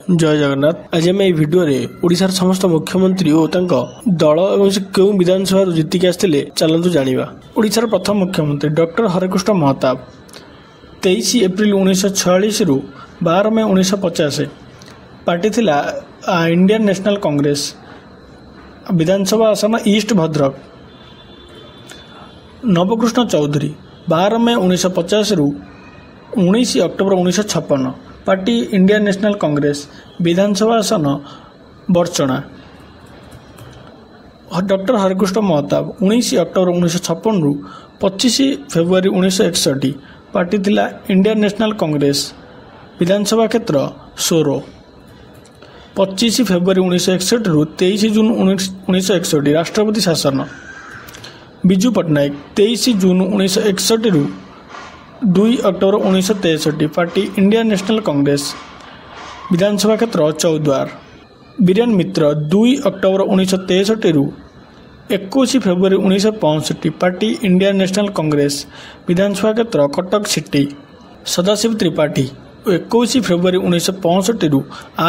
ଜୟ ଜଗନ୍ନାଥ। ଆଜି ଆମେ ଏହି ଭିଡ଼ିଓରେ ଓଡ଼ିଶାର ସମସ୍ତ ମୁଖ୍ୟମନ୍ତ୍ରୀ ଓ ତାଙ୍କ ଦଳ ଏବଂ ସେ କେଉଁ ବିଧାନସଭାରୁ ଜିତିକି ଆସିଥିଲେ, ଚାଲନ୍ତୁ ଜାଣିବା। ଓଡ଼ିଶାର ପ୍ରଥମ ମୁଖ୍ୟମନ୍ତ୍ରୀ ଡକ୍ଟର ହରେକୃଷ୍ଣ ମହତାବ, 23 ଏପ୍ରିଲ 1946ରୁ 12 ମେ 1950। ପାର୍ଟି ଥିଲା ଇଣ୍ଡିଆନ୍ ନ୍ୟାସନାଲ୍ କଂଗ୍ରେସ। ବିଧାନସଭା ଆସନ ଇଷ୍ଟ ଭଦ୍ରକ। ନବକୃଷ୍ଣ ଚୌଧୁରୀ, 12 ମେ 1950ରୁ 19 October 1956। Party Indian National Congress. ବିଧାନସଭା ଆସନ ବଡ଼ଚଣା। ଡକ୍ଟର ହରେକୃଷ୍ଣ ମହତାବ, 19 ଅକ୍ଟୋବର 1956ରୁ 25 ଫେବୃଆରୀ 1961। ପାର୍ଟି ଥିଲା ଇଣ୍ଡିଆନ୍ ନ୍ୟାସନାଲ୍ କଂଗ୍ରେସ। ବିଧାନସଭା କ୍ଷେତ୍ର ସୋର। 25 ଫେବୃଆରୀ 1961ରୁ 23 ଜୁନ୍ 1961 ରାଷ୍ଟ୍ରପତି ଶାସନ। ବିଜୁ ପଟ୍ଟନାୟକ, 23 ଜୁନ୍ 1961ରୁ 2 October 1963। Party Indian National Congress. ବିଧାନସଭା କ୍ଷେତ୍ର ଚୌଦ୍ୱାର। ବୀରେନ ମିତ୍ର, 2 ଅକ୍ଟୋବର 1963ରୁ 21 ଫେବୃଆରୀ 1965। Party Indian National Congress. ବିଧାନସଭା କ୍ଷେତ୍ର କଟକ ସିଟି। ସଦାଶିବ ତ୍ରିପାଠୀ, 21 ଫେବୃଆରୀ 1965ରୁ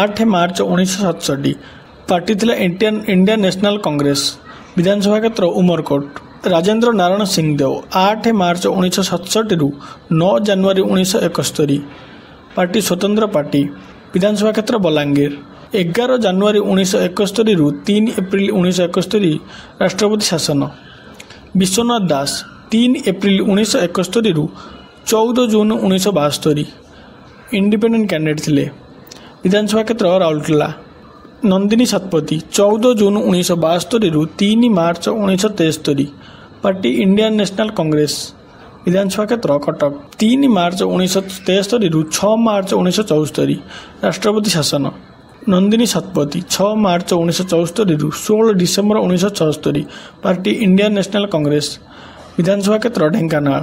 8 ମାର୍ଚ୍ଚ 1967। ପାର୍ଟି ଥିଲା ଇଣ୍ଡିଆନ୍ ନ୍ୟାସନାଲ୍ କଂଗ୍ରେସ। ବିଧାନସଭା କ୍ଷେତ୍ର ଉମରକୋଟ। ରାଜେନ୍ଦ୍ର ନାରାୟଣ ସିଂଦେଓ, 8 ମାର୍ଚ୍ଚ 1967ରୁ 9 ଜାନୁଆରୀ 1971। Party Swatantra party. ବିଧାନସଭା କ୍ଷେତ୍ର ବଲାଙ୍ଗୀର। 11 ଜାନୁଆରୀ 1971ରୁ 3 ଏପ୍ରିଲ 1971 ରାଷ୍ଟ୍ରପତି ଶାସନ। ବିଶ୍ୱନାଥ ଦାସ, 3 ଏପ୍ରିଲ 1971ରୁ 14 ଜୁନ୍ 1972। ଇଣ୍ଡିପେଣ୍ଡେଣ୍ଟ କ୍ୟାଣ୍ଡିଡେଟ୍ ଥିଲେ। ବିଧାନସଭା କ୍ଷେତ୍ର ରାଉରକେଲା। ନନ୍ଦିନୀ ଶତପଥୀ, 14 ଜୁନ୍ 1972ରୁ 3 March 1973। Party Indian National Congress. ବିଧାନସଭା କ୍ଷେତ୍ର କଟକ। 3 ମାର୍ଚ୍ଚ 1973ରୁ 6 ମାର୍ଚ୍ଚ 1974 ରାଷ୍ଟ୍ରପତି ଶାସନ। ନନ୍ଦିନୀ ଶତପଥୀ, 6 ମାର୍ଚ୍ଚ 1974ରୁ 16 December 1976। Party Indian National Congress. ବିଧାନସଭା କ୍ଷେତ୍ର ଢେଙ୍କାନାଳ।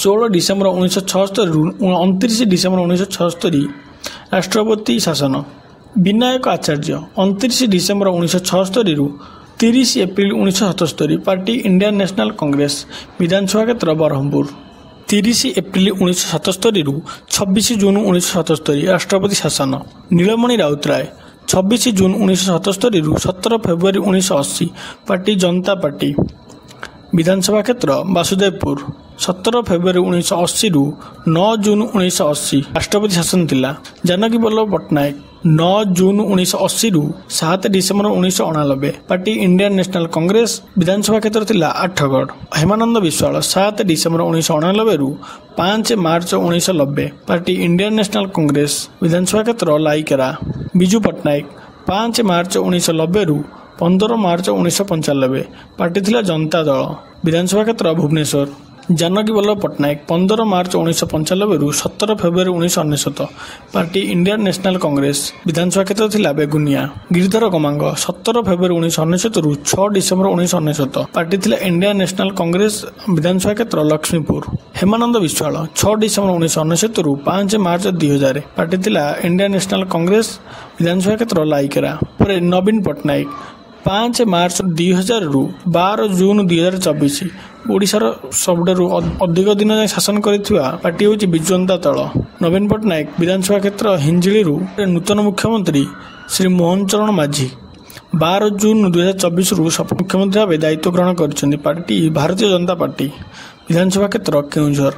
16 ଡିସେମ୍ବର 1976ରୁ 29 ଡିସେମ୍ବର 1976 ରାଷ୍ଟ୍ରପତି ଶାସନ। ବିନାୟକ ଆଚାର୍ଯ୍ୟ, 29 ଡିସେମ୍ବର 1976ରୁ 30 April 1977। Party Indian National Congress. ବିଧାନସଭା କ୍ଷେତ୍ର ବ୍ରହ୍ମପୁର। 30 ଏପ୍ରିଲ 1977ରୁ 26 ଜୁନ୍ 1977 ରାଷ୍ଟ୍ରପତି ଶାସନ। ନୀଳମଣି ରାଉତରାୟ, 26 ଜୁନ୍ 1977ରୁ 17 ଫେବୃଆରୀ 1980। ପାର୍ଟି ଜନତା ପାର୍ଟି। ବିଧାନସଭା କ୍ଷେତ୍ର ବାସୁଦେବପୁର। 17 ଫେବୃଆରୀ 1980ରୁ 9 ଜୁନ୍ 1980 ରାଷ୍ଟ୍ରପତି ଶାସନ ଥିଲା। ଜାନକୀ ବଲ୍ଲଭ ପଟ୍ଟନାୟକ, 9 ଜୁନ୍ 1980ରୁ 7 December 1989। Party Indian National Congress. ବିଧାନସଭା କ୍ଷେତ୍ର ଥିଲା ଆଠଗଡ଼। ହେମାନନ୍ଦ ବିଶ୍ୱାଳ, 7 ଡିସେମ୍ବର 1989ରୁ 5 March 1990। Party Indian National Congress. ବିଧାନସଭା କ୍ଷେତ୍ର ଲାଇକେରା। ବିଜୁ ପଟ୍ଟନାୟକ, 5 ମାର୍ଚ୍ଚ 1990ରୁ 15 ମାର୍ଚ୍ଚ 1995। ପାର୍ଟି ଥିଲା ଜନତା ଦଳ। ବିଧାନସଭା କ୍ଷେତ୍ର ଭୁବନେଶ୍ୱର। ଜାନକୀ ବଲ୍ଲଭ ପଟ୍ଟନାୟକ, 15 ମାର୍ଚ୍ଚ 1995ରୁ 17 ଫେବୃଆରୀ 1999। Party Indian National Congress. ବିଧାନସଭା କ୍ଷେତ୍ର ଥିଲା ବେଗୁନିଆ। ଗିରିଧର ଗମାଙ୍ଗ, 17 ଫେବୃଆରୀ 1999ରୁ 6 ଡିସେମ୍ବର 1999। ପାର୍ଟି ଥିଲା ଇଣ୍ଡିଆନ୍ ନ୍ୟାସନାଲ୍ କଂଗ୍ରେସ। ବିଧାନସଭା କ୍ଷେତ୍ର ଲକ୍ଷ୍ମୀପୁର। ହେମାନନ୍ଦ ବିଶ୍ୱାଳ, 6 ଡିସେମ୍ବର 1999ରୁ 5 ମାର୍ଚ୍ଚ 2000। ପାର୍ଟି ଥିଲା ଇଣ୍ଡିଆନ୍ ନ୍ୟାସନାଲ୍ କଂଗ୍ରେସ। ବିଧାନସଭା କ୍ଷେତ୍ର ଲାଇକେରା। ପରେ ନବୀନ ପଟ୍ଟନାୟକ, 5 ମାର୍ଚ୍ଚ 2000ରୁ 12 ଜୁନ୍ 2024। ଓଡ଼ିଶାର ସବୁଠାରୁ ଅଧିକ ଦିନ ଯାଏଁ ଶାସନ କରିଥିବା ପାର୍ଟି ହେଉଛି ବିଜୁ ଜନତା ଦଳ। ନବୀନ ପଟ୍ଟନାୟକ, ବିଧାନସଭା କ୍ଷେତ୍ର ହିଞ୍ଜିଳିରୁ ନୂତନ ମୁଖ୍ୟମନ୍ତ୍ରୀ ଶ୍ରୀ ମୋହନ ଚରଣ ମାଝୀ 12 ଜୁନ୍ 2024ରୁ ମୁଖ୍ୟମନ୍ତ୍ରୀ ଭାବେ ଦାୟିତ୍ୱ ଗ୍ରହଣ କରିଛନ୍ତି। ପାର୍ଟି ଭାରତୀୟ ଜନତା ପାର୍ଟି। ବିଧାନସଭା କ୍ଷେତ୍ର କେଉଁଝର।